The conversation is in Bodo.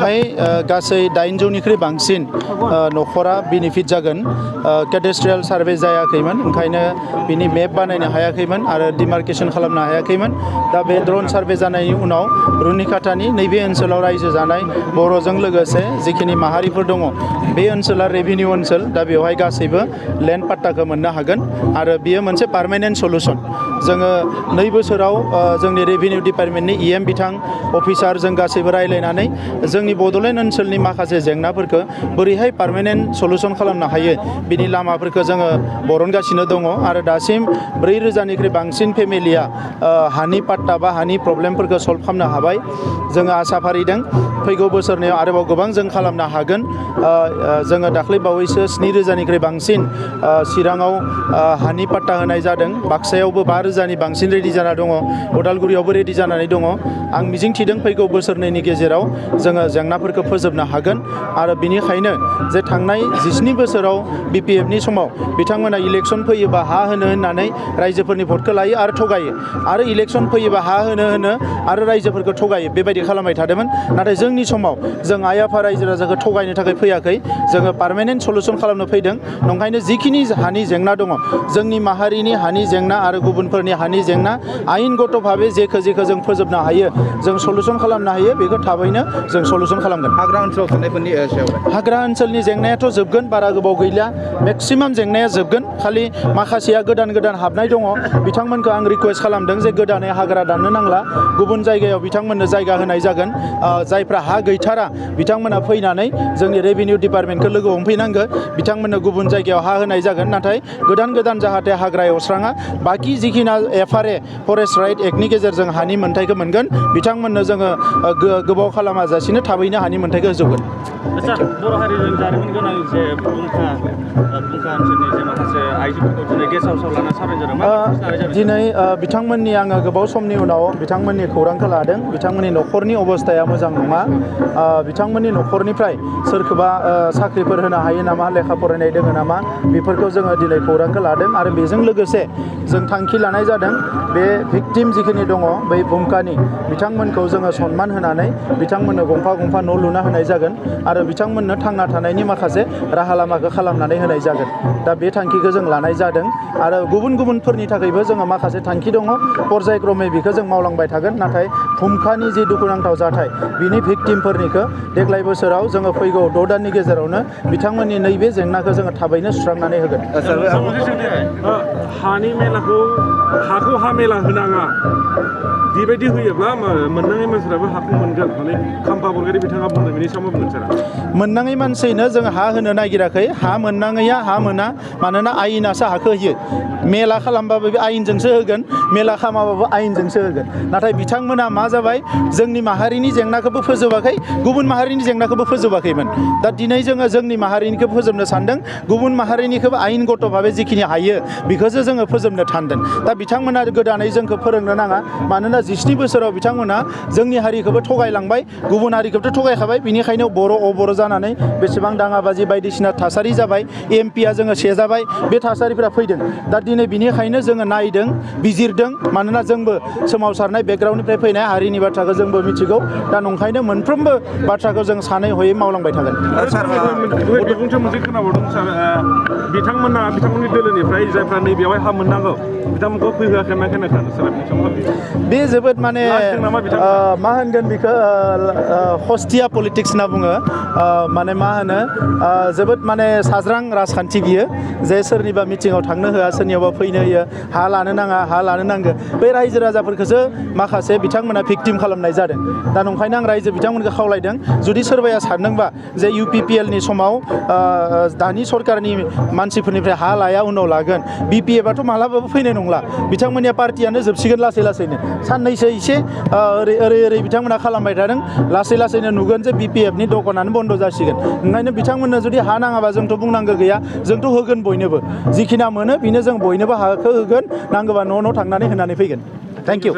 बेवहाय गासै 800निख्रुइ बांसिन नखरा बेनिफिट जागोन केडेस्ट्रियेल सार्भे जायाखैमोन ओंखायनो बिनि मेप बानायनो हायाखैमोन आरो डिमार्केसन खालामनो हायाखैमोन दा बे ड्रोन सार्भे जानायनि उनाव रुनिकाटानि नैबे ओनसोलाव रायजो जानाय बर'जों लोगोसे जिखिनि माहारिफोर दङ बे ओनसोला रेभिनिउ ओनसोल दा बेवहाय गासैबो लेन्ड पाट्टाखौ मोननो हागोन आरो बियो मोनसे पार्मानेन्ट सलुसन जोङो 2 बोसोराव जोंनि रेभिनिउ डिपार्टमेन्टनि इएम बिथां अफिसार जों गासैबो रायलायनानै जोंनि बड'लेण्ड ओनसोलनि माखासे जेंनाफोरखौ बोरैहाय पार्मानेन्ट सलुसन खालामनो हायो बिनि लामाफोरखौ जोङो बरनगासिनो दङ आरो दासिम 4000निख्रुइ बांसिन फेमिलिया हानि पाट्टा बा हानि प्रब्लेमफोरखौ सल्भ खालामनो हाबाय जोङो आसा फारिदों फैगौ बोसोरनियाव आरोबाव गोबां जों खालामनो हागोन जोङो दाख्लै बावैसो 7000निख्रुइ बांसिन चिराङाव हानि पाट्टा होनाय जादों बाक्सायावबो 5000नि बांसिन रेडि जाना दङ उदालगुरियावबो रेडि जानानै दङ आं मिजिंथिदों फैगौ बोसोरनैनि गेजेराव जोङो जेंनाफोरखौ फोजोबनो हागोन आरो बिनिखायनो जे थांनाय 17 बोसोराव बिपिएफनि समाव बिथांमोना इलेक्सन फैयोबा हा होनो होननानै रायजोफोरनि भटखौ लायो आरो थगायो आरो इलेक्सन फैयोबा हा होनो आरो रायजोफोरखौ थगायो बेबायदि खालामबाय थादोंमोन नाथाय जोंनि समाव जों आइ आफा रायजो राजाखौ थगायनो थाखाय फैयाखै जोङो पार्मानेन्ट सलुसन खालामनो फैदों नंखायनो जिखिनि हानि जेंना दङ जोंनि माहारिनि हानि जेंना आरो गुबुनफोरनि हानि जेंना आयेनगत भाबै जेखौ जों फोजोबनो हायो जों सलुसन खालामनो हायो बेखौ थाबैनो जों सलुसन खालामगोन हाग्रा ओनसोलाव थानायफोरनि सायाव हाग्रा ओनसोलनि जेंनायाथ' जोबगोन बारा गोबाव गैला मेक्सिमाम जेंनाया जोबगोन खालि माखासेया गोदान हाबनाय दङ बिथांमोनखौ आं रिकुवेस्ट खालामदों जे गोदानै हाग्रा दाननो नांला गुबुन जायगायाव बिथांमोननो जायगा होनाय जागोन जायफ्रा हा गैथारा बिथांमोना फैनानै जोंनि रेभिनिउ डिपार्टमेन्टखौ लोगो हमफैनांगौ बिथांमोननो गुबुन जायगायाव हा होनाय जागोन नाथाय गोदान जाहाथे हाग्रा एवस्राङा बाखि जिखिना FRA फरेस्ट राइट एक्टनि गेजेरजों हानि मोन्थाइखौ मोनगोन बिथांमोननो जोङो गोबाव खालामाजासिनो थाबैनो हानि मोन्थाइखौ होजोबगोन बर' हारिजों जारिमिन गोनां जे बुंखा ओनसोलनि जे माखासे आइजोफोरखौ दिनै गेस्ट हाउसाव लाना सावरायजादों दिनै बिथांमोननि आङो गोबाव समनि उनाव बिथांमोननि खौरांखौ लादों बिथांमोननि न'खरनि अबस्थाया मोजां नङा बिथांमोननि न'खरनिफ्राय सोरखौबा साख्रिफोर होनो हायो नामा लेखा फरायनाय दङ नामा बेफोरखौ जोङो दिनै खौरांखौ लादों आरो बेजों लोगोसे जों थांखि लानाय जादों बे भिक्टिम जिखिनि दङ बै भुमकानि बिथांमोनखौ जोङो सनमान होनानै बिथांमोननो गंफा न' लुना होनाय जागोन आरो बिथांमोननो थांना थानायनि माखासे राहा लामाखौ खालामनानै होनाय जागोन दा बे थांखिखौ जों लानाय जादों आरो गुबुनफोरनि थाखायबो जोङो माखासे थांखि दङ पर्यायक्रमै बेखौ जों मावलांबाय थागोन नाथाय भुमकानि जि दुखुनांथाव जाथाय बिनि भिक्टिमफोरनिखौ देग्लाय बोसोराव जोङो फैगौ 6 दाननि गेजेरावनो बिथांमोननि नैबे जेंनाखौ जोङो थाबैनो सुस्रांनानै होगोन हानि मेलाखौ हाखौ हा मेला होनाङा बेबायदि होयोब्ला मोननाङै मानसिफ्राबो हाखौ मोनगोन माने खाम्फा बरगयारि बिथाङा बुंदों बेनि सायाव मा बुंगोन सारा मोननाङै मानसिनो जों हा होनो नागिराखै हा मोननाङैया हा मोना मानोना आयेनासो हाखौ होयो मेला खालामबाबो बे आयेनजोंसो होगोन मेला खालामाबाबो आयेनजोंसो होगोन नाथाय बिथांमोना मा जाबाय जोंनि माहारिनि जेंनाखौबो फोजोबाखै गुबुन माहारिनि जेंनाखौबो फोजोबाखैमोन दा दिनै जोङो जोंनि माहारिनिखौ फोजोबनो सानदों गुबुन माहारिनिखौबो आयेनगत भाबै जिखिनि हायो बेखौसो जोङो फोजोबनो सानदों दा बिथांमोना गोदानै जोंखौ फोरोंनो नाङा मानोना 17 बोसोराव बिथांमोना जोंनि हारिखौबो थगायलांबाय गुबुन हारिखौबोथ' थगायखाबाय बिनिखायनो बर' अबर' जानानै बेसेबां दाङाबाजि बायदिसिना थासारि जाबाय एमपिया जोङो सेजाबाय बे थासारिफोरा फैदों दा दिनै बिनिखायनो जोङो नायदों बिजिरदों मानोना जोंबो सोमावसारनाय बेकग्राउन्डनिफ्राय फैनाय हारिनि बाथ्राखौ जोंबो मिथिगौ दा नंखायनो मोनफ्रोमबो बाथ्राखौ जों सानै हयै मावलांबाय थागोन बिबुंथि मोनसे खोनाबावदों सार बिथांमोननि दोलोनिफ्राय जायफ्रा नैबेयावहाय हा मोननांगौ बिथांमोनखौ फैहोआखै ना खोनाखानो सार बे जोबोद माने मा होनगोन बेखौ हस्टिया पलिटिक्स होनना बुङो माने मा होनो जोबोद माने साज्रां राजखान्थि बियो जे सोरनिबा मिटिङाव थांनो होआ सोरनियावबा फैनो होयो हा लानो नाङा हा लानो नांगौ बे रायजो राजाफोरखौसो माखासे बिथांमोना भिक्टिम खालामनाय जादों दा नंखायनो आं रायजो बिथांमोनखौ खावलायदों जुदि सोरबाया सानदोंबा जे UPPLनि समाव दानि सरकारनि मानसिफोरनिफ्राय हा लाया उनाव लागोन BPFआथ' मालाबाबो फैनाय नंला बिथांमोननिया पार्टियानो जोबसिगोन लासैनो साननैसो एसे ओरै बिथांमोना खालामबाय थादों लासैनो नुगोन जे BPFनि दखानानो बन्द जासिगोन ओंखायनो बिथांमोननो जुदि हा नाङाबा जोंथ' बुंनांगौ गैया जोंथ' होगोन बयनोबो जिखिना मोनो बेनो जों बयनोबो हाखौ होगोन नांगौबा न' थांनानै होनानै फैगोन थेंक इउ